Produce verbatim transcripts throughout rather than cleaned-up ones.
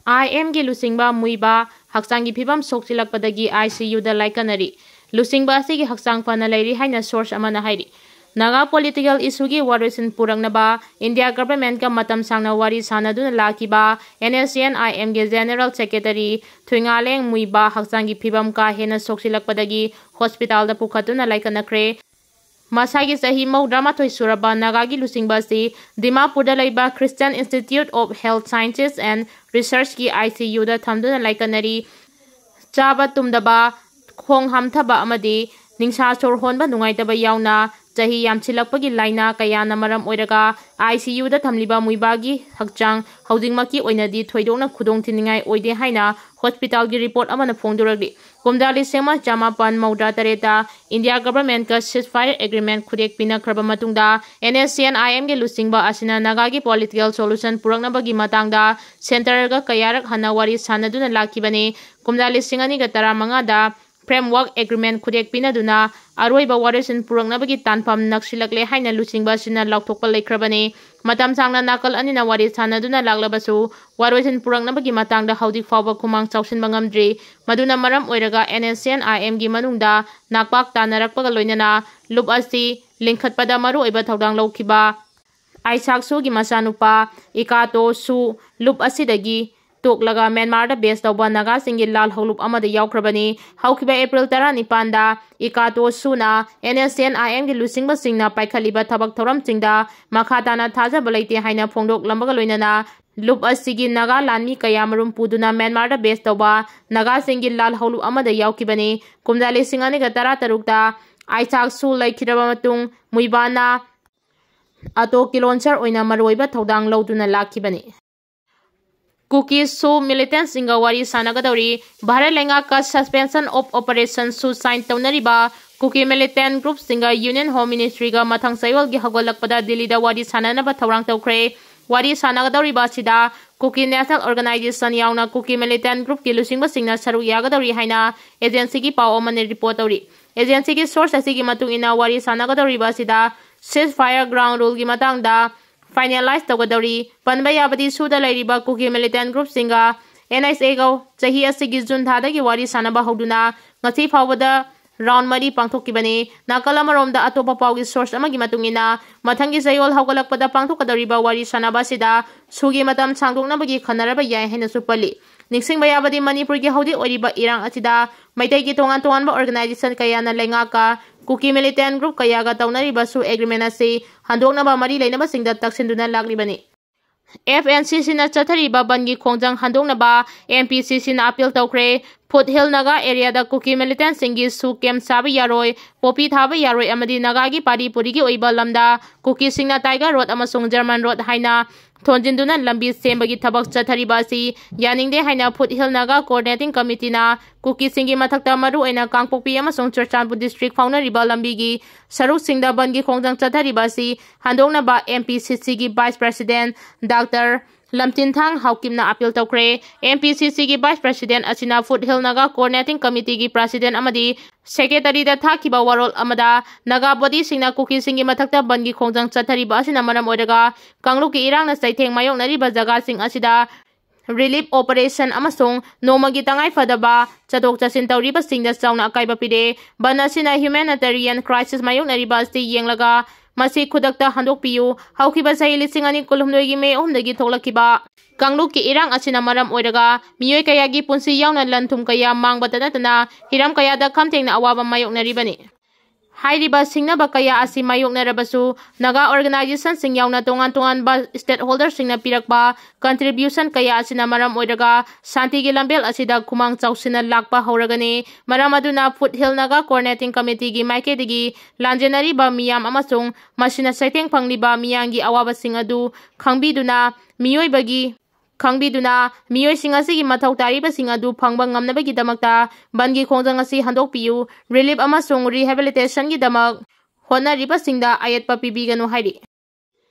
ꯑꯥꯏ ꯑꯦꯝꯒꯤ ꯂꯨꯆꯤꯡꯕ ꯃꯨꯏꯕꯥ ꯍꯛꯆꯥꯡꯒꯤ ꯐꯤꯕꯝ ꯁꯣꯛꯆꯤꯜꯂꯛꯄꯗꯒꯤ ꯑꯥꯏ ꯁꯤ ꯌꯨꯗ ꯂꯥꯏꯀꯠꯅꯔꯤ꯫ ꯂꯨꯆꯤꯡꯕ ꯑꯁꯤꯒꯤ ꯍꯛꯆꯥꯡ ꯐꯅ ꯂꯩꯔꯤ ꯍꯥꯏꯅ source ꯑꯃꯅ ꯍꯥꯏꯔꯤ꯫ ꯅꯥꯒꯥ political issueꯒꯤ ꯋꯥꯔꯣꯏꯁꯤꯟ ꯄꯨꯔꯛꯅꯕ India governmentꯀ ꯃꯇꯝ ꯁꯥꯡꯅ ꯋꯥꯔꯤ ꯁꯥꯟꯅꯗꯨꯅ ꯂꯥꯛꯈꯤꯕ NSCN-IMꯒꯤ General Secretary ꯊꯨꯏꯉꯥꯂꯦꯡ ꯃꯨꯏꯕꯥ ꯍꯛꯆꯥꯡꯒꯤ ꯐꯤꯕꯝ ꯀꯥ ꯍꯦꯟꯅ ꯁꯣꯛꯆꯤꯜꯂꯛꯄꯗꯒꯤ hospitalꯗ ꯄꯨꯈꯠꯇꯨꯅ ꯂꯥꯏꯀꯠꯅꯈ꯭ꯔꯦ꯫ ꯃꯁꯥꯒꯤ ꯆꯍꯤ ꯃꯧꯗ꯭ꯔꯥ ꯃꯥꯊꯣꯏ ꯁꯨꯔꯕ ꯅꯥꯒꯥꯒꯤ ꯂꯨꯆꯤꯡꯕ ꯑꯁꯤ ꯗꯤꯃꯥꯄꯨꯔꯗ ꯂꯩꯕ Christian Institute of Health Sciences and Researchꯀꯤ ICUꯗ ꯊꯝꯗꯨꯅ ꯂꯥꯏꯀꯠꯅꯔꯤ꯫ ꯆꯥꯕ ꯇꯨꯝꯗꯕ, ꯈꯣꯡ ꯍꯥꯝꯊꯕ ꯑꯃꯗꯤ ꯅꯤꯡꯁꯥ ꯁꯣꯔ ꯍꯣꯟꯕ ꯅꯨꯡꯉꯥꯏꯇꯕ ꯌꯥꯎꯅ ꯆꯍꯤ ꯌꯥꯝꯁꯤꯜꯂꯛꯄꯒꯤ ꯂꯥꯏꯅꯥ ꯀꯌꯥꯅ ꯃꯔꯝ ꯑꯣꯏꯔꯒ ICUꯗ ꯊꯝꯂꯤꯕ ꯃꯨꯏꯕꯥꯒꯤ ꯍꯛꯆꯥꯡ ꯍꯧꯖꯤꯛꯃꯛꯀꯤ ꯑꯣꯏꯅꯗꯤ ꯊꯣꯏꯗꯣꯛꯅ ꯈꯨꯗꯣꯡ ꯊꯤꯅꯤꯡꯉꯥꯏ ꯑꯣꯏꯗꯦ ꯍꯥꯏꯅ hospitalꯒꯤ report ꯑꯃꯅ ꯐꯣꯡꯗꯣꯔꯛꯂꯤ꯫ ꯀꯨꯝꯖꯥ ꯂꯤꯁꯤꯡ ꯑꯃ ꯆꯃꯥꯄꯟ ꯃꯧꯗ꯭ꯔꯥ ꯇꯔꯦꯠꯇ India governmentꯀ ceasefire agreement ꯈꯨꯗꯦꯛ ꯄꯤꯅꯈ꯭ꯔꯕ ꯃꯇꯨꯡꯗ NSCN-IMꯒꯤ ꯂꯨꯆꯤꯡꯕ ꯑꯁꯤꯅ ꯅꯥꯒꯥꯒꯤ political solution ꯄꯨꯔꯛꯅꯕꯒꯤ ꯃꯇꯥꯡꯗ centreꯒ ꯀꯌꯥꯔꯛ ꯍꯟꯅ ꯋꯥꯔꯤ ꯁꯥꯟꯅꯗꯨꯅ ꯂꯥꯛꯈꯤꯕꯅꯤ꯫ ꯀꯨꯝꯖꯥ ꯂꯤꯁꯤꯡ ꯑꯅꯤꯒ ꯇꯔꯥꯃꯉꯥꯗ framework agreement ꯈꯨꯗꯦꯛ ꯄꯤꯅꯗꯨꯅ ꯑꯔꯣꯏꯕ ꯋꯥꯔꯣꯏꯁꯤꯟ ꯄꯨꯔꯛꯅꯕꯒꯤ ꯇꯥꯟꯐꯝ ꯅꯛꯁꯤꯜꯂꯛꯂꯦ ꯍꯥꯏꯅ ꯂꯨꯆꯤꯡꯕ ꯑꯁꯤꯅ ꯂꯥꯎꯊꯣꯛꯄ ꯂꯩꯈ꯭ꯔꯕꯅꯤ꯫ ꯃꯇꯝ ꯁꯥꯡꯅ ꯅꯥꯀꯜ ꯑꯅꯤꯅ ꯋꯥꯔꯤ ꯁꯥꯟꯅꯗꯨꯅ ꯂꯥꯛꯂꯕꯁꯨ ꯋꯥꯔꯣꯏꯁꯤꯟ ꯄꯨꯔꯛꯅꯕꯒꯤ ꯃꯇꯥꯡꯗ ꯍꯧꯖꯤꯛ ꯐꯥꯎꯕ ꯈꯨꯃꯥꯡ ꯆꯥꯎꯁꯤꯟꯕ ꯉꯝꯗ꯭ꯔꯤ꯫ ꯃꯗꯨꯅ ꯃꯔꯝ ꯑꯣꯏꯔꯒ NSCN-IMꯒꯤ ꯃꯅꯨꯡꯗ ꯅꯥꯛꯄꯥꯛ ꯇꯥꯅꯔꯛꯄꯒ ꯂꯣꯏꯅꯅ ꯂꯨꯞ ꯑꯁꯤ ꯂꯤꯡꯈꯠꯄꯗ ꯃꯔꯨꯑꯣꯏꯕ ꯊꯧꯗꯥꯡ ꯂꯧꯈꯤꯕ ꯑꯥꯏꯁꯥꯛ ꯁꯨꯒꯤ ꯃꯆꯥꯅꯨꯄꯥ ꯏꯀꯥꯇꯣ ꯁꯨ ꯂꯨꯞ ꯑꯁꯤꯗꯒꯤ ꯇꯣꯛꯂꯒ ꯃ꯭ꯌꯥꯟꯃꯥꯔꯗ base ꯇꯧꯕ ꯅꯥꯒꯥꯁꯤꯡꯒꯤ ꯂꯥꯜ ꯍꯧꯂꯨꯞ ꯑꯃꯗ ꯌꯥꯎꯈ꯭ꯔꯕꯅꯤ꯫ ꯍꯧꯈꯤꯕ April ꯇꯔꯥꯅꯤꯄꯥꯟꯗ ꯏꯀꯥꯇꯣ ꯁꯨꯅ NSCN-IMꯒꯤ ꯂꯨꯆꯤꯡꯕꯁꯤꯡꯅ ꯄꯥꯏꯈꯠꯂꯤꯕ ꯊꯕꯛ ꯊꯧꯔꯝꯁꯤꯡꯗ ꯃꯈꯥ ꯇꯥꯅ ꯊꯥꯖꯕ ꯂꯩꯇꯦ ꯍꯥꯏꯅ ꯐꯣꯡꯗꯣꯛꯂꯝꯕꯒ ꯂꯣꯏꯅꯅ ꯂꯨꯞ ꯑꯁꯤꯒꯤ ꯅꯥꯒꯥ ꯂꯥꯟꯃꯤ ꯀꯌꯥꯃꯔꯨꯝ ꯄꯨꯗꯨꯅ ꯃ꯭ꯌꯥꯟꯃꯥꯔꯗ base ꯇꯧꯕ ꯅꯥꯒꯥꯁꯤꯡꯒꯤ ꯂꯥꯜ ꯍꯧꯂꯨꯞ ꯑꯃꯗ ꯌꯥꯎꯈꯤꯕꯅꯤ꯫ ꯀꯨꯝꯖꯥ ꯂꯤꯁꯤꯡ ꯑꯅꯤꯒ ꯇꯔꯥꯇꯔꯨꯛꯇ ꯑꯥꯏꯁꯥꯛ ꯁꯨ ꯂꯩꯈꯤꯗ꯭ꯔꯕ ꯃꯇꯨꯡ ꯃꯨꯏꯕꯥꯅ ꯑꯇꯣ ꯀꯤꯂꯣꯟꯁꯔ ꯑꯣꯏꯅ ꯃꯔꯨꯑꯣꯏꯕ ꯊꯧꯗꯥꯡ ꯂꯧꯗꯨꯅ ꯂꯥꯛꯈꯤꯕꯅꯤ꯫ ꯀꯨꯀꯤ ꯁꯨ militantꯁꯤꯡꯒ ꯋꯥꯔꯤ ꯁꯥꯟꯅꯒꯗꯧꯔꯤ꯫ ꯚꯥꯔꯠ ꯂꯩꯉꯥꯛꯀ suspension of operationꯁꯨ sign ꯇꯧꯅꯔꯤꯕ ꯀꯨꯀꯤ militant groupꯁꯤꯡꯒ Union Home Ministryꯒ ꯃꯊꯪ ꯆꯌꯣꯜꯒꯤ ꯍꯧꯒꯠꯂꯛꯄꯗ ꯗꯤꯜꯂꯤꯗ ꯋꯥꯔꯤ ꯁꯥꯟꯅꯅꯕ ꯊꯧꯔꯥꯡ ꯇꯧꯈ꯭ꯔꯦ꯫ ꯋꯥꯔꯤ ꯁꯥꯟꯅꯒꯗꯧꯔꯤꯕ ꯑꯁꯤꯗ ꯀꯨꯀꯤ National Organisation ꯌꯥꯎꯅ ꯀꯨꯀꯤ militant groupꯀꯤ ꯂꯨꯆꯤꯡꯕꯁꯤꯡꯅ ꯁꯔꯨꯛ ꯌꯥꯒꯗꯧꯔꯤ ꯍꯥꯏꯅ agencyꯒꯤ ꯄꯥꯎ ꯑꯃꯅ report ꯇꯧꯔꯤ꯫ Agencyꯒꯤ source ꯑꯁꯤꯒꯤ ꯃꯇꯨꯡ ꯏꯟꯅ ꯋꯥꯔꯤ ꯁꯥꯟꯅꯒꯗꯧꯔꯤꯕ ꯑꯁꯤꯗ ceasefire, ground ruleꯒꯤ ꯃꯇꯥꯡꯗ finalize ꯇꯧꯒꯗꯧꯔꯤ꯫ ꯄꯟꯕ ꯌꯥꯕꯗꯤ, ꯁꯨꯗ ꯂꯩꯔꯤꯕ ꯀꯨꯀꯤ militant group ꯁꯤꯡꯒ N S A ꯒ ꯆꯍꯤ ꯑꯁꯤꯒꯤ June ꯊꯥꯗꯒꯤ ꯋꯥꯔꯤ ꯁꯥꯅꯕ ꯍꯧꯗꯨꯅ ꯉꯁꯤ ꯐꯥꯎꯕꯗ round ꯃꯔꯤ ꯄꯥꯡꯊꯣꯛꯈꯤꯕꯅꯤ꯫ ꯅꯥꯀꯜ ꯑꯃꯔꯣꯝꯗ, ꯑꯇꯣꯞꯄ ꯄꯥꯎꯒꯤ source ꯑꯃꯒꯤ ꯃꯇꯨꯡ ꯏꯟꯅ, ꯃꯊꯪꯒꯤ ꯆꯌꯣꯜ ꯍꯧꯒꯠꯂꯛꯄꯗ ꯄꯥꯡꯊꯣꯛꯀꯗꯧꯔꯤꯕ ꯋꯥꯔꯤ ꯁꯥꯅꯕ ꯑꯁꯤꯗ ꯁꯨꯒꯤ ꯃꯇꯝ ꯁꯥꯡꯗꯣꯛꯅꯕꯒꯤ ꯈꯟꯅꯔꯕ ꯌꯥꯏ ꯍꯥꯏꯅꯁꯨ ꯄꯜꯂꯤ꯫ ꯅꯤꯡꯁꯤꯡꯕ ꯌꯥꯕꯗꯤ, ꯃꯅꯤꯄꯨꯔꯒꯤ ꯍꯧꯖꯤꯛ ꯑꯣꯏꯔꯤꯕ ꯏꯔꯥꯡ ꯑꯁꯤꯗ ꯃꯩꯇꯩꯒꯤ ꯇꯣꯉꯥꯟ ꯇꯣꯉꯥꯟꯕ organization ꯀꯌꯥꯅ ꯂꯩꯉꯥꯛꯀ ꯀꯨꯀꯤ militant group ꯀꯌꯥꯒ ꯇꯧꯅꯔꯤꯕ ꯁꯨ agreement ꯑꯁꯤ ꯍꯟꯗꯣꯛꯅꯕ ꯃꯔꯤ ꯂꯩꯅꯕꯁꯤꯡꯗ ꯇꯛꯁꯤꯟꯗꯨꯅ ꯂꯥꯛꯂꯤꯕꯅꯤ꯫ F N C C ꯅ ꯆꯠꯊꯔꯤꯕ ꯕꯟꯒꯤ ꯈꯣꯡꯖꯪ ꯍꯟꯗꯣꯛꯅꯕ M P C C ꯅ appeal ꯇꯧꯈ꯭ꯔꯦ꯫ Foothill Naga area ꯗ ꯀꯨꯀꯤ militant ꯁꯤꯡꯒꯤ ꯁꯨ camp ꯁꯥꯕ ꯌꯥꯔꯣꯏ, ꯄꯣꯄꯤ ꯊꯥꯕ ꯌꯥꯔꯣꯏ ꯑꯃꯗꯤ ꯅꯥꯒꯥꯒꯤ ꯄꯥꯔꯤ ꯄꯨꯔꯤꯒꯤ ꯑꯣꯏꯕ ꯂꯝꯗ ꯀꯨꯀꯤꯁꯤꯡꯅ Tiger Road ꯑꯃꯁꯨꯡ German Road ꯍꯥꯏꯅ ꯊꯣꯟꯖꯤꯟꯗꯨꯅ ꯂꯝꯕꯤ ꯁꯦꯝꯕꯒꯤ ꯊꯕꯛ ꯆꯠꯊꯔꯤꯕ ꯑꯁꯤ ꯌꯥꯅꯤꯡꯗꯦ ꯍꯥꯏꯅ Foothill Naga Coordinating Committee ꯅ ꯀꯨꯀꯤꯁꯤꯡꯒꯤ ꯃꯊꯛꯇ ꯃꯔꯨꯑꯣꯏꯅ ꯀꯥꯡꯄꯣꯛꯄꯤ ꯑꯃꯁꯨꯡ ꯆꯨꯔꯆꯥꯟꯄꯨꯔ district ꯐꯥꯎꯅꯔꯤꯕ ꯂꯝꯕꯤꯒꯤ ꯁꯔꯨꯛꯁꯤꯡꯗ ꯕꯟꯒꯤ ꯈꯣꯡꯖꯪ ꯆꯠꯊꯔꯤꯕ ꯑꯁꯤ ꯍꯟꯗꯣꯛꯅꯕ M P C C ꯒꯤ Vice President Doctor ꯂꯝꯇꯤꯟꯊꯥꯡ ꯍꯥꯎꯀꯤꯞꯅ appeal ꯇꯧꯈ꯭ꯔꯦ꯫ M P C C ꯒꯤ Vice President ꯑꯁꯤꯅ Foothill Naga Coordinating Committee ꯒꯤ President ꯑꯃꯗꯤ Secretary ꯗ ꯊꯥꯈꯤꯕ ꯋꯥꯔꯣꯜ ꯑꯃꯗ, ꯅꯥꯒꯥ body ꯁꯤꯡꯅ ꯀꯨꯀꯤꯁꯤꯡꯒꯤ ꯃꯊꯛꯇ ꯕꯟꯒꯤ ꯈꯣꯡꯖꯪ ꯆꯠꯊꯔꯤꯕ ꯑꯁꯤꯅ ꯃꯔꯝ ꯑꯣꯏꯔꯒ ꯀꯥꯡꯂꯨꯞꯀꯤ ꯏꯔꯥꯡꯅ ꯆꯩꯊꯦꯡ ꯃꯥꯌꯣꯛꯅꯔꯤꯕ ꯖꯒꯥꯁꯤꯡ ꯑꯁꯤꯗ relief operation ꯑꯃꯁꯨꯡ ꯅꯣꯡꯃꯒꯤ ꯇꯉꯥꯏ ꯐꯗꯕ ꯆꯠꯊꯣꯛ ꯆꯠꯁꯤꯟ ꯇꯧꯔꯤꯕꯁꯤꯡꯗ ꯆꯥꯎꯅ ꯑꯀꯥꯏꯕ ꯄꯤꯔꯦ꯫ ꯕꯟ ꯑꯁꯤꯅ humanitarian crisis ꯃꯥꯌꯣꯛꯅꯔꯤꯕ ꯑꯁꯤ ꯌꯦꯡꯂꯒ ꯃꯁꯤ ꯈꯨꯗꯛꯇ ꯍꯟꯗꯣꯛꯄꯤꯌꯨ꯫ ꯍꯧꯈꯤꯕ ꯆꯍꯤ ꯂꯤꯁꯤꯡ ꯑꯅꯤ ꯀꯨꯟꯍꯨꯝꯗꯣꯏꯒꯤ May ꯑꯍꯨꯝꯗꯒꯤ ꯊꯣꯛꯂꯛꯈꯤꯕ ꯀꯥꯡꯂꯨꯞꯀꯤ ꯏꯔꯥꯡ ꯑꯁꯤꯅ ꯃꯔꯝ ꯑꯣꯏꯔꯒ ꯃꯤꯑꯣꯏ ꯀꯌꯥꯒꯤ ꯄꯨꯟꯁꯤ ꯌꯥꯎꯅ ꯂꯟ ꯊꯨꯝ ꯀꯌꯥ ꯃꯥꯡꯕꯇ ꯅꯠꯇꯅ ꯍꯤꯔꯝ ꯀꯌꯥꯗ ꯈꯝ ꯊꯦꯡꯅ ꯑꯋꯥꯕ ꯃꯥꯌꯣꯛꯅꯔꯤꯕꯅꯤ꯫ ꯍꯥꯏꯔꯤꯕ ꯁꯤꯡꯅꯕ ꯀꯌꯥ ꯑꯁꯤ ꯃꯥꯌꯣꯛꯅꯔꯕꯁꯨ, ꯅꯥꯒꯥ organization ꯁꯤꯡ ꯌꯥꯎꯅ ꯇꯣꯉꯥꯟ ꯇꯣꯉꯥꯟꯕ stakeholder ꯁꯤꯡꯅ ꯄꯤꯔꯛꯄ contribution ꯀꯌꯥ ꯑꯁꯤꯅ ꯃꯔꯝ ꯑꯣꯏꯔꯒ ꯁꯥꯟꯇꯤꯒꯤ ꯂꯝꯕꯦꯜ ꯑꯁꯤꯗ ꯈꯨꯃꯥꯡ ꯆꯥꯎꯁꯤꯟꯅ ꯂꯥꯛꯄ ꯍꯧꯔꯒꯅꯤ꯫ ꯃꯔꯝ ꯑꯗꯨꯅ Foothill Naga Coordinating Committee ꯒꯤ ꯃꯥꯏꯀꯩꯗꯒꯤ ꯂꯥꯟꯖꯦꯟꯅꯔꯤꯕ ꯃꯤꯌꯥꯝ ꯑꯃꯁꯨꯡ ꯃꯁꯤꯅ ꯆꯩꯊꯦꯡ ꯐꯪꯂꯤꯕ ꯃꯤꯌꯥꯝꯒꯤ ꯑꯋꯥꯕꯁꯤꯡ ꯑꯗꯨ ꯈꯪꯕꯤꯗꯨꯅ ꯃꯤꯑꯣꯏꯕꯒꯤ, ꯈꯪꯕꯤꯗꯨꯅ ꯃꯤꯑꯣꯏꯁꯤꯡ ꯑꯁꯤꯒꯤ ꯃꯊꯧ ꯇꯥꯔꯤꯕꯁꯤꯡ ꯑꯗꯨ ꯐꯪꯕ ꯉꯝꯅꯕꯒꯤꯗꯃꯛꯇ ꯕꯟꯒꯤ ꯈꯣꯡꯖꯪ ꯑꯁꯤ ꯍꯟꯗꯣꯛꯄꯤꯌꯨ, relief ꯑꯃꯁꯨꯡ rehabilitation ꯒꯤꯗꯃꯛ ꯍꯣꯠꯅꯔꯤꯕꯁꯤꯡꯗ ꯑꯌꯦꯠꯄ ꯄꯤꯕꯤꯒꯅꯨ ꯍꯥꯏꯔꯤ꯫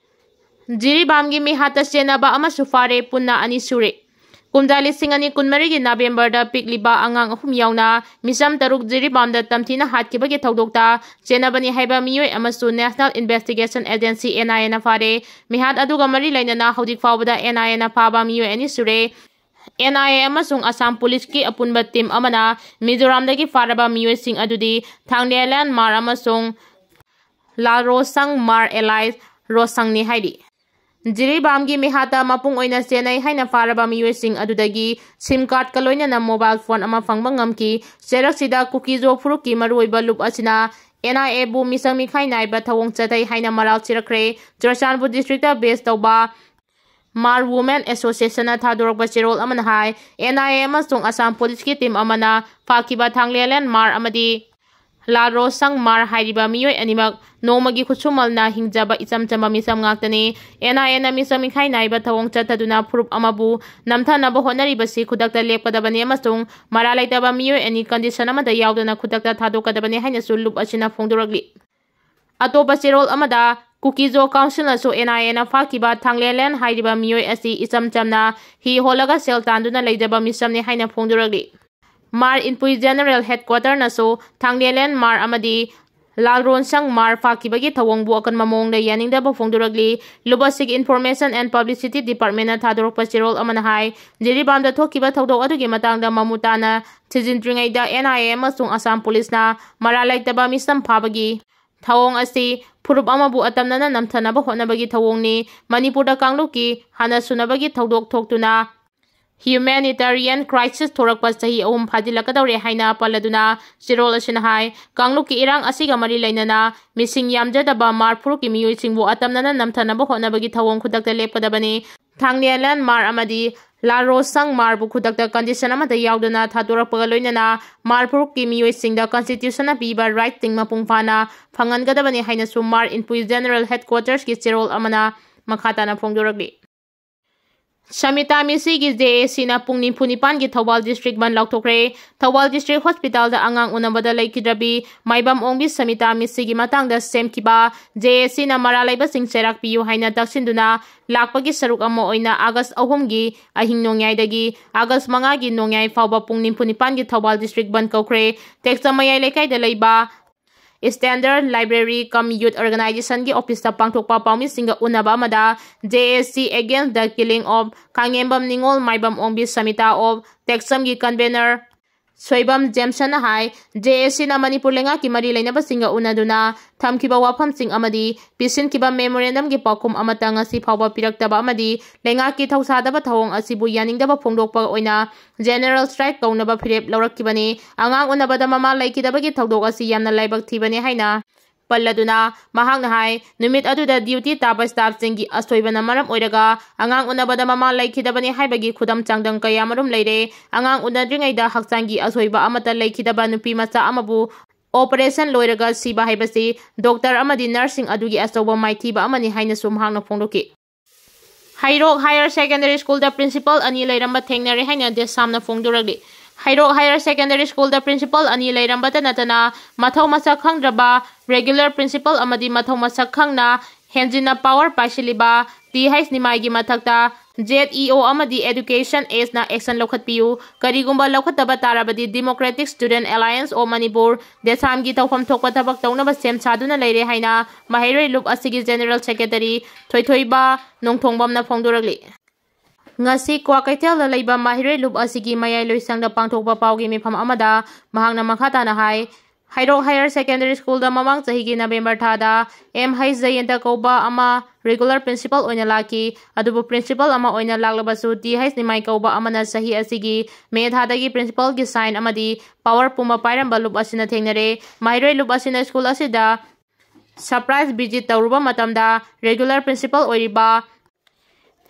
ꯖꯤꯔꯤꯕꯥꯝꯒꯤ ꯃꯤꯍꯥꯠꯇ ꯆꯦꯟꯅꯕ ꯑꯃꯁꯨ ꯐꯥꯔꯦ, ꯄꯨꯟꯅ ꯑꯅꯤ ꯁꯨꯔꯦ꯫ ꯀꯨꯝꯖꯥ ꯂꯤꯁꯤꯡ ꯑꯅꯤ ꯀꯨꯟꯃꯔꯤꯒꯤ ꯅꯕꯦꯝꯕꯔꯗ ꯄꯤꯛꯂꯤꯕ ꯑꯉꯥꯡ ꯑꯍꯨꯝ ꯌꯥꯎꯅ ꯃꯤꯆꯝ ꯇꯔꯨꯛ ꯖꯤꯔꯤꯕꯥꯝꯗ ꯇꯝꯊꯤꯅ ꯍꯥꯠꯈꯤꯕꯒꯤ ꯊꯧꯗꯣꯛꯇ ꯆꯦꯟꯅꯕꯅꯤ ꯍꯥꯏꯕ ꯃꯤꯑꯣꯏ ꯑꯃꯁꯨ National Investigation Agency, N I A ꯅ ꯐꯥꯔꯦ꯫ ꯃꯤꯍꯥꯠ ꯑꯗꯨꯒ ꯃꯔꯤ ꯂꯩꯅꯅ ꯍꯧꯖꯤꯛ ꯐꯥꯎꯕꯗ N I A ꯅ ꯐꯥꯕ ꯃꯤꯑꯣꯏ ꯑꯅꯤ ꯁꯨꯔꯦ꯫ N I A ꯑꯃꯁꯨꯡ ꯑꯁꯥꯝ ꯄꯨꯂꯤꯁꯀꯤ ꯑꯄꯨꯟꯕ ꯇꯤꯝ ꯑꯃꯅ ꯃꯤꯖꯣꯔꯥꯝꯗꯒꯤ ꯐꯥꯔꯕ ꯃꯤꯑꯣꯏꯁꯤꯡ ꯑꯗꯨꯗꯤ ꯊꯥꯡꯂꯦꯂꯦꯟ ꯃꯥꯔ ꯑꯃꯁꯨꯡ ꯂꯥꯜꯔꯣꯁꯪ ꯃꯥꯔ alias ꯔꯣꯁꯪꯅꯤ ꯍꯥꯏꯔꯤ꯫ ꯖꯤꯔꯤꯕꯥꯝꯒꯤ ꯃꯤꯍꯥꯠꯇ ꯃꯄꯨꯡ ꯑꯣꯏꯅ ꯆꯦꯟꯅꯩ ꯍꯥꯏꯅ ꯐꯥꯔꯕ ꯃꯤꯑꯣꯏꯁꯤꯡ ꯑꯗꯨꯗꯒꯤ SIM cardꯀ ꯂꯣꯏꯅꯅ mobile phone ꯑꯃ ꯐꯪꯕ ꯉꯝꯈꯤ꯫ ꯆꯩꯔꯛꯁꯤꯗ ꯀꯨꯀꯤꯖꯣ ꯐꯨꯔꯨꯞꯀꯤ ꯃꯔꯨꯑꯣꯏꯕ ꯂꯨꯞ ꯑꯁꯤꯅ N I Aꯕꯨ ꯃꯤꯆꯪ ꯃꯤꯈꯥꯏ ꯅꯥꯏꯕ ꯊꯧꯑꯣꯡ ꯆꯠꯊꯩ ꯍꯥꯏꯅ ꯃꯔꯥꯜ ꯁꯤꯔꯛꯈ꯭ꯔꯦ꯫ ꯆꯨꯔꯆꯥꯟꯄꯨꯔ districtꯇ base ꯇꯧꯕ ꯃꯥꯔ Women Associationꯅ ꯊꯥꯗꯣꯔꯛꯄ ꯆꯦꯔꯣꯜ ꯑꯃꯅ ꯍꯥꯏ, N I A ꯑꯃꯁꯨꯡ ꯑꯁꯥꯝ ꯄꯨꯂꯤꯁꯀꯤ ꯇꯤꯝ ꯑꯃꯅ ꯐꯥꯈꯤꯕ ꯊꯥꯡꯂꯦꯂꯦꯟ ꯃꯥꯔ ꯑꯃꯗꯤ ꯂꯥꯜꯔꯣꯁꯪ ꯃꯥꯔ ꯍꯥꯏꯔꯤꯕ ꯃꯤꯑꯣꯏ ꯑꯅꯤꯃꯛ ꯅꯣꯡꯃꯒꯤ ꯈꯨꯠꯁꯨꯃꯜꯅ ꯍꯤꯡꯖꯕ ꯏꯆꯝ ꯆꯝꯕ ꯃꯤꯆꯝ ꯉꯥꯛꯇꯅꯤ꯫ N I Aꯅ ꯃꯤꯆꯪ ꯃꯤꯈꯥꯏ ꯅꯥꯏꯕ ꯊꯧꯑꯣꯡ ꯆꯠꯊꯗꯨꯅ ꯐꯨꯔꯨꯞ ꯑꯃꯕꯨ ꯅꯝꯊꯅꯕ ꯍꯣꯠꯅꯔꯤꯕꯁꯤ ꯈꯨꯗꯛꯇ ꯂꯦꯞꯀꯗꯕꯅꯤ ꯑꯃꯁꯨꯡ ꯃꯔꯥꯜ ꯂꯩꯇꯕ ꯃꯤꯑꯣꯏ ꯑꯅꯤ condition ꯑꯃꯗ ꯌꯥꯎꯗꯅ ꯈꯨꯗꯛꯇ ꯊꯥꯗꯣꯛꯀꯗꯕꯅꯤ ꯍꯥꯏꯅꯁꯨ ꯂꯨꯞ ꯑꯁꯤꯅ ꯐꯣꯡꯗꯣꯔꯛꯂꯤ꯫ ꯑꯇꯣꯞꯄ ꯆꯦꯔꯣꯜ ꯑꯃꯗ ꯀꯨꯀꯤꯖꯣ councilꯅꯁꯨ N I Aꯅ ꯐꯥꯈꯤꯕ ꯊꯥꯡꯂꯦꯂꯦꯟ ꯍꯥꯏꯔꯤꯕ ꯃꯤꯑꯣꯏ ꯑꯁꯤ ꯏꯆꯝ ꯆꯝꯅ ꯍꯤ ꯍꯣꯜꯂꯒ ꯁꯦꯜ ꯇꯥꯟꯗꯨꯅ ꯂꯩꯖꯕ ꯃꯤꯆꯝꯅꯤ ꯍꯥꯏꯅ ꯐꯣꯡꯗꯣꯔꯛꯂꯤ꯫ ꯃꯥꯔ ꯏꯟꯄꯨꯏ General Headquarterꯅꯁꯨ ꯊꯥꯡꯂꯦꯂꯦꯟ ꯃꯥꯔ ꯑꯃꯗꯤ ꯂꯥꯜꯔꯣꯟꯁꯪ ꯃꯥꯔ ꯐꯥꯈꯤꯕꯒꯤ ꯊꯧꯑꯣꯡꯕꯨ ꯑꯀꯟꯕ ꯃꯑꯣꯡꯗ ꯌꯥꯅꯤꯡꯗꯕ ꯐꯣꯡꯗꯣꯔꯛꯂꯤ꯫ ꯂꯨꯞ ꯑꯁꯤꯒꯤ Information and Publicity Departmentꯅ ꯊꯥꯗꯣꯔꯛꯄ ꯆꯦꯔꯣꯜ ꯑꯃꯅ ꯍꯥꯏ, ꯖꯤꯔꯤꯕꯥꯝꯗ ꯊꯣꯛꯈꯤꯕ ꯊꯧꯗꯣꯛ ꯑꯗꯨꯒꯤ ꯃꯇꯥꯡꯗ ꯃꯃꯨꯠ ꯇꯥꯅ ꯊꯤꯖꯤꯟꯗ꯭ꯔꯤꯉꯩꯗ N I A ꯑꯃꯁꯨꯡ ꯑꯁꯥꯝ ꯄꯨꯂꯤꯁꯅ ꯃꯔꯥꯜ ꯂꯩꯇꯕ ꯃꯤꯆꯝ ꯐꯥꯕꯒꯤ ꯊꯧꯑꯣꯡ ꯑꯁꯤ ꯐꯨꯔꯨꯞ ꯑꯃꯕꯨ ꯑꯇꯝꯅꯅ ꯅꯝꯊꯅꯕ ꯍꯣꯠꯅꯕꯒꯤ ꯊꯧꯑꯣꯡꯅꯤ꯫ ꯃꯅꯤꯄꯨꯔꯗ ꯀꯥꯡꯂꯨꯞꯀꯤ ꯍꯥꯟꯅ ꯁꯨꯅꯕꯒꯤ ꯊꯧꯗꯣꯛ ꯊꯣꯛꯇꯨꯅ humanitarian crisis ꯊꯣꯔꯛꯄ ꯆꯍꯤ ꯑꯍꯨꯝ ꯐꯥꯖꯤꯜꯂꯛꯀꯗꯧꯔꯦ ꯍꯥꯏꯅ ꯄꯜꯂꯗꯨꯅ ꯆꯦꯔꯣꯜ ꯑꯁꯤꯅ ꯍꯥꯏ, ꯀꯥꯡꯂꯨꯞꯀꯤ ꯏꯔꯥꯡ ꯑꯁꯤꯒ ꯃꯔꯤ ꯂꯩꯅꯅ ꯃꯤꯁꯤꯡ ꯌꯥꯝꯖꯗꯕ ꯃꯥꯔ ꯐꯨꯔꯨꯞꯀꯤ ꯃꯤꯑꯣꯏꯁꯤꯡꯕꯨ ꯑꯇꯝꯅꯅ ꯅꯝꯊꯅꯕ ꯍꯣꯠꯅꯕꯒꯤ ꯊꯧꯑꯣꯡ ꯈꯨꯗꯛꯇ ꯂꯦꯞꯀꯗꯕꯅꯤ꯫ ꯊꯥꯡꯂꯦꯂꯦꯟ ꯃꯥꯔ ꯑꯃꯗꯤ ꯂꯥꯜꯔꯣꯁꯪ ꯃꯥꯔꯕꯨ ꯈꯨꯗꯛꯇ condition ꯑꯃꯠꯇ ꯌꯥꯎꯗꯅ ꯊꯥꯗꯣꯔꯛꯄꯒ ꯂꯣꯏꯅꯅ ꯃꯥꯔ ꯐꯨꯔꯨꯞꯀꯤ ꯃꯤꯑꯣꯏꯁꯤꯡꯗ constitutionꯅ ꯄꯤꯕ rightꯁꯤꯡ ꯃꯄꯨꯡ ꯐꯥꯅ ꯐꯪꯍꯟꯒꯗꯕꯅꯤ ꯍꯥꯏꯅꯁꯨ ꯃꯥꯔ ꯏꯟꯄꯨꯏ General Headquartersꯀꯤ ꯆꯦꯔꯣꯜ ꯑꯃꯅ ꯃꯈꯥ ꯇꯥꯅ ꯐꯣꯡꯗꯣꯔꯛꯂꯤ꯫ ꯁꯃꯤꯇꯥ ꯃꯤꯁꯤꯒꯤ ꯖꯦ ꯑꯦ ꯁꯤꯅ ꯄꯨꯡ ꯅꯤꯐꯨ ꯅꯤꯄꯥꯟꯒꯤ ꯊꯧꯕꯥꯜ ꯗꯤꯁꯇ꯭ꯔꯤꯛ ꯕꯟ ꯂꯥꯎꯊꯣꯛꯈ꯭ꯔꯦ꯫ ꯊꯧꯕꯥꯜ ꯗꯤꯁꯇ꯭ꯔꯤꯛ ꯍꯣꯁꯄꯤꯇꯥꯜꯗ ꯑꯉꯥꯡ ꯎꯅꯕꯗ ꯂꯩꯈꯤꯗ꯭ꯔꯕꯤ ꯃꯥꯏꯕꯝ ꯑꯣꯡꯕꯤ ꯁꯃꯤꯇꯥ ꯃꯤꯁꯤꯒꯤ ꯃꯇꯥꯡꯗ ꯁꯦꯝꯈꯤꯕ ꯖꯦ ꯑꯦ ꯁꯤꯅ ꯃꯔꯥꯜ ꯂꯩꯕꯁꯤꯡ ꯆꯩꯔꯥꯛ ꯄꯤꯌꯨ ꯍꯥꯏꯅ ꯇꯛꯁꯤꯟꯗꯨꯅ ꯂꯥꯛꯄꯒꯤ ꯁꯔꯨꯛ ꯑꯃ ꯑꯣꯏꯅ ꯑꯥꯒꯁ ꯑꯍꯨꯝꯒꯤ ꯑꯍꯤꯡ ꯅꯣꯡꯌꯥꯏꯗꯒꯤ ꯑꯥꯒꯁ ꯃꯉꯥꯒꯤ ꯅꯣꯡꯌꯥꯏ ꯐꯥꯎꯕ ꯄꯨꯡ ꯅꯤꯐꯨ ꯅꯤꯄꯥꯟꯒꯤ ꯊꯧꯕꯥꯜ ꯗꯤꯁꯇ꯭ꯔꯤꯛ ꯕꯟ ꯀꯧꯈ꯭ꯔꯦ꯫ ꯇꯦꯛꯆꯝ ꯃꯌꯥꯏ ꯂꯩꯀꯥꯏꯗ ꯂꯩꯕ Standard Library cum Youth Organization ꯒꯤ ꯑꯣꯐꯤꯁꯇ ꯄꯥꯡꯊꯣꯛꯄ ꯄꯥꯎꯃꯤꯁꯤꯡꯒ ꯎꯅꯕ ꯑꯃꯗ J S C against the killing of ꯀꯥꯡꯉꯦꯝꯕꯝ ꯅꯤꯉꯣꯜ ꯃꯥꯏꯕꯝ ꯑꯣꯡꯕꯤ ꯁꯃꯤꯇꯥ of ꯇꯦꯛꯆꯝꯒꯤ convener Soibam ꯖꯦꯝꯁꯟꯅ high, J S C ꯅ ꯃꯅꯤꯄꯨꯔ ꯂꯩꯉꯥꯛꯀꯤ ꯃꯔꯤ ꯂꯩꯅꯕꯁꯤꯡꯒ ꯎꯅꯗꯨꯅ ꯊꯝꯈꯤꯕ ꯋꯥꯐꯝꯁꯤꯡ ꯑꯃꯗꯤ ꯄꯤꯁꯤꯟꯈꯤꯕ memorandum ꯒꯤ ꯄꯥꯎꯈꯨꯝ ꯑꯃꯠꯇ ꯉꯁꯤ ꯐꯥꯎꯕ ꯄꯤꯔꯛꯇꯕ ꯑꯃꯗꯤ ꯂꯩꯉꯥꯛꯀꯤ ꯊꯧꯁꯥꯗꯕ ꯊꯧꯑꯣꯡ ꯑꯁꯤꯕꯨ ꯌꯥꯅꯤꯡꯗꯕ ꯐꯣꯡꯗꯣꯛꯄ ꯑꯣꯏꯅ general strike ꯀꯧꯅꯕ ꯐꯤꯔꯦꯞ ꯂꯧꯔꯛꯈꯤꯕꯅꯤ꯫ ꯑꯉꯥꯡ ꯎꯅꯕꯗ ꯃꯃꯥ ꯂꯩꯈꯤꯗꯕꯒꯤ ꯊꯧꯗꯣꯛ ꯑꯁꯤ ꯌꯥꯝꯅ ꯂꯥꯏꯕꯛ ꯊꯤꯕꯅꯤ ꯍꯥꯏꯅ ꯄꯜꯂꯗꯨꯅ ꯃꯍꯥꯛꯅ ꯍꯥꯏ, ꯅꯨꯃꯤꯠ ꯑꯗꯨꯗ duty ꯇꯥꯕ staff ꯁꯤꯡꯒꯤ ꯑꯁꯣꯏꯕꯅ ꯃꯔꯝ ꯑꯣꯏꯔꯒ ꯑꯉꯥꯡ ꯎꯅꯕꯗ ꯃꯃꯥ ꯂꯩꯈꯤꯗꯕꯅꯤ ꯍꯥꯏꯕꯒꯤ ꯈꯨꯗꯝ ꯆꯥꯡꯗꯝ ꯀꯌꯥꯃꯔꯨꯝ ꯂꯩꯔꯦ꯫ ꯑꯉꯥꯡ ꯎꯅꯗ꯭ꯔꯤꯉꯩꯗ ꯍꯛꯆꯥꯡꯒꯤ ꯑꯁꯣꯏꯕ ꯑꯃꯠꯇ ꯂꯩꯈꯤꯗꯕ ꯅꯨꯄꯤ ꯃꯆꯥ ꯑꯃꯕꯨ operation ꯂꯣꯏꯔꯒ ꯁꯤꯕ ꯍꯥꯏꯕꯁꯤ doctor ꯑꯃꯗꯤ nurse ꯁꯤꯡ ꯑꯗꯨꯒꯤ ꯑꯆꯧꯕ ꯃꯥꯏꯊꯤꯕ ꯑꯃꯅꯤ ꯍꯥꯏꯅꯁꯨ ꯃꯍꯥꯛꯅ ꯐꯣꯡꯗꯣꯛꯈꯤ꯫ ꯍꯩꯔꯣꯛ Higher Secondary School ꯗ principal ꯑꯅꯤ ꯂꯩꯔꯝꯕ ꯊꯦꯡꯅꯔꯦ ꯍꯥꯏꯅ ꯗꯦꯁꯥꯝꯅ ꯐꯣꯡꯗꯣꯔꯛꯂꯤ꯫ ꯍꯩꯔꯣꯛ Higher Secondary School ꯗ principal ꯑꯅꯤ ꯂꯩꯔꯝꯕꯇ ꯅꯠꯇꯅ ꯃꯊꯧ ꯃꯁꯛ ꯈꯪꯗ꯭ꯔꯕ regular principal ꯑꯃꯗꯤ ꯃꯊꯧ ꯃꯁꯛ ꯈꯪꯅ ꯍꯦꯟꯖꯤꯟꯅ power ꯄꯥꯏꯁꯤꯜꯂꯤꯕ T H ꯅꯤꯃꯥꯏꯒꯤ ꯃꯊꯛꯇ Z E O ꯑꯃꯗꯤ Education S ꯅ action ꯂꯧꯈꯠꯄꯤꯌꯨ꯫ ꯀꯔꯤꯒꯨꯝꯕ ꯂꯧꯈꯠꯇꯕ ꯇꯥꯔꯕꯗꯤ Democratic Student Alliance of Manipur, ꯗꯦꯁꯥꯝꯒꯤ ꯇꯧꯐꯝ ꯊꯣꯛꯄ ꯊꯕꯛ ꯇꯧꯅꯕ ꯁꯦꯝ ꯁꯥꯗꯨꯅ ꯂꯩꯔꯦ ꯍꯥꯏꯅ ꯃꯍꯩꯔꯣꯏ ꯂꯨꯞ ꯑꯁꯤꯒꯤ General Secretary ꯊꯣꯏꯊꯣꯏꯕ ꯅꯣꯡꯊꯣꯡꯕꯝꯅ ꯐꯣꯡꯗꯣꯔꯛꯂꯤ꯫ ꯉꯁꯤ ꯀ꯭ꯋꯥꯀꯩꯊꯦꯜꯗ ꯂꯩꯕ ꯃꯍꯩꯔꯣꯏ ꯂꯨꯞ ꯑꯁꯤꯒꯤ ꯃꯌꯥꯏ ꯂꯣꯏꯁꯪꯗ ꯄꯥꯡꯊꯣꯛꯄ ꯄꯥꯎꯒꯤ ꯃꯤꯐꯝ ꯑꯃꯗ ꯃꯍꯥꯛꯅ ꯃꯈꯥ ꯇꯥꯅ ꯍꯥꯏ, ꯍꯩꯔꯣꯛ Higher Secondary School ꯗ ꯃꯃꯥꯡ ꯆꯍꯤꯒꯤ November ꯊꯥꯗ M H ꯖꯌꯟꯇ ꯀꯧꯕ ꯑꯃ regular principal ꯑꯣꯏꯅ ꯂꯥꯛꯈꯤ꯫ ꯑꯗꯨꯕꯨ principal ꯑꯃ ꯑꯣꯏꯅ ꯂꯥꯛꯂꯕꯁꯨ T H ꯅꯤꯃꯥꯏ ꯀꯧꯕ ꯑꯃꯅ ꯆꯍꯤ ꯑꯁꯤꯒꯤ May ꯊꯥꯗꯒꯤ principal ꯒꯤ sign ꯑꯃꯗꯤ power ꯄꯨꯝꯕ ꯄꯥꯏꯔꯝꯕ ꯂꯨꯞ ꯑꯁꯤꯅ ꯊꯦꯡꯅꯔꯦ꯫ ꯃꯍꯩꯔꯣꯏ ꯂꯨꯞ ꯑꯁꯤꯅ school ꯑꯁꯤꯗ surprise visit ꯇꯧꯔꯨꯕ ꯃꯇꯝꯗ regular principal ꯑꯣꯏꯔꯤꯕ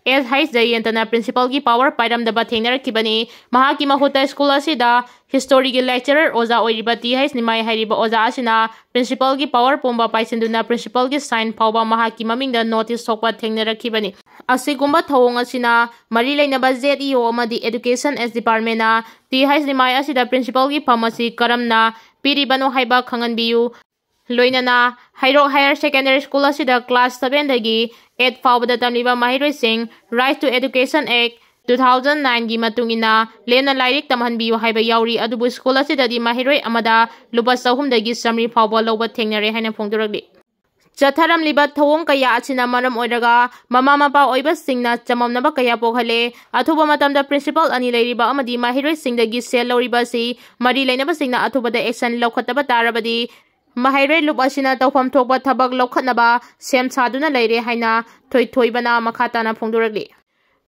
ꯑꯦꯁ ꯍꯩꯆ ꯖꯌꯦꯟꯇꯅ ꯄ꯭ꯔꯤꯟꯁꯤꯄꯥꯜꯒꯤ ꯄꯥꯋꯔ ꯄꯥꯏꯔꯝꯗꯕ ꯊꯦꯡꯅꯔꯛꯈꯤꯕꯅꯤ꯫ ꯃꯍꯥꯛꯀꯤ ꯃꯍꯨꯠꯇ ꯁ꯭ꯀꯨꯜ ꯑꯁꯤꯗ ꯍꯤꯁꯇꯣꯔꯤꯒꯤ ꯂꯦꯛꯆꯔꯔ ꯑꯣꯖꯥ ꯑꯣꯏꯔꯤꯕ ꯇꯤ ꯍꯩꯆ ꯅꯤꯃꯥꯏ ꯍꯥꯏꯔꯤꯕ ꯑꯣꯖꯥ ꯑꯁꯤꯅ ꯄ꯭ꯔꯤꯟꯁꯤꯄꯥꯜꯒꯤ ꯄꯥꯋꯔ ꯄꯨꯝꯕ ꯄꯥꯏꯁꯤꯟꯗꯨꯅ ꯄ꯭ꯔꯤꯟꯁꯤꯄꯥꯜꯒꯤ ꯁꯥꯏꯟ ꯐꯥꯎꯕ ꯃꯍꯥꯛꯀꯤ ꯃꯃꯤꯡꯗ ꯅꯣꯇꯤꯁ ꯊꯣꯛꯄ ꯊꯦꯡꯅꯔꯛꯈꯤꯕꯅꯤ꯫ ꯑꯁꯤꯒꯨꯝꯕ ꯊꯧꯑꯣꯡ ꯑꯁꯤꯅ ꯃꯔꯤ ꯂꯩꯅꯕ ꯖꯦꯠ ꯏ ꯑꯣ ꯑꯃꯗꯤ ꯑꯦꯗꯨꯀꯦꯁꯟ ꯑꯦꯁ ꯗꯤꯄꯥꯔꯠꯃꯦꯟꯅ ꯇꯤ ꯍꯩꯆ ꯅꯤꯃꯥꯏ ꯑꯁꯤꯗ ꯄ꯭ꯔꯤꯟꯁꯤꯄꯥꯜꯒꯤ ꯐꯝ ꯑꯁꯤ ꯀꯔꯝꯅ ꯄꯤꯔꯤꯕꯅꯣ ꯍꯥꯏꯕ ꯈꯪꯍꯟꯕꯤꯌꯨ꯫ ꯂꯣꯏꯅꯅ ꯍꯩꯔꯣꯛ ꯍꯥꯌꯔ ꯁꯦꯀꯦꯟꯗꯔꯤ ꯁ꯭ꯀꯨꯜ ꯑꯁꯤꯗ ꯀ꯭ꯂꯥꯁ ꯁꯚꯦꯟꯗꯒꯤ ꯑꯩꯠ ꯐꯥꯎꯕꯗ ꯇꯝꯂꯤꯕ ꯃꯍꯩꯔꯣꯏꯁꯤꯡ Right to Education Act two thousand nineꯒꯤ ꯃꯇꯨꯡ ꯏꯟꯅ ꯂꯦꯝꯅ ꯂꯥꯏꯔꯤꯛ ꯇꯝꯍꯟꯕꯤꯌꯨ ꯍꯥꯏꯕ ꯌꯥꯎꯔꯤ, ꯑꯗꯨꯕꯨ ꯁ꯭ꯀꯨꯜ ꯑꯁꯤꯗꯗꯤ ꯃꯍꯩꯔꯣꯏ ꯑꯃꯗ ꯂꯨꯄꯥ ꯆꯍꯨꯝꯗꯒꯤ ꯆꯥꯃꯔꯤ ꯐꯥꯎꯕ ꯂꯧꯕ ꯊꯦꯡꯅꯔꯦ ꯍꯥꯏꯅ ꯐꯣꯡꯗꯣꯔꯛꯂꯤ꯫ ꯆꯠꯊꯔꯝꯂꯤꯕ ꯊꯧꯑꯣꯡ ꯀꯌꯥ ꯑꯁꯤꯅ ꯃꯔꯝ ꯑꯣꯏꯔꯒ ꯃꯃꯥ ꯃꯄꯥ ꯑꯣꯏꯕꯁꯤꯡꯅ ꯆꯃꯝꯅꯕ ꯀꯌꯥ ꯄꯣꯛꯍꯜꯂꯦ꯫ ꯑꯊꯨꯕ ꯃꯇꯝꯗ ꯄ꯭ꯔꯤꯟꯁꯤꯄꯥꯜ ꯑꯅꯤ ꯂꯩꯔꯤꯕ ꯑꯃꯗꯤ ꯃꯍꯩꯔꯣꯏꯁꯤꯡꯗꯒꯤ ꯁꯦꯜ ꯂꯧꯔꯤꯕ ꯑꯁꯤ ꯃꯔꯤ ꯂꯩꯅꯕꯁꯤꯡꯅ ꯑꯊꯨꯕꯗ ꯑꯦꯛꯁꯟ ꯂꯧꯈꯠꯇꯕ ꯇꯥꯔꯕꯗꯤ ꯃꯍꯩꯔꯣꯏ ꯂꯨꯞ ꯑꯁꯤꯅ ꯇꯧꯐꯝ ꯊꯣꯛꯄ ꯊꯕꯛ ꯂꯧꯈꯠꯅꯕ ꯁꯦꯝ ꯁꯥꯗꯨꯅ ꯂꯩꯔꯦ ꯍꯥꯏꯅ ꯊꯣꯏꯊꯣꯏꯕꯅ ꯃꯈꯥ ꯇꯥꯅ ꯐꯣꯡꯗꯣꯔꯛꯂꯤ꯫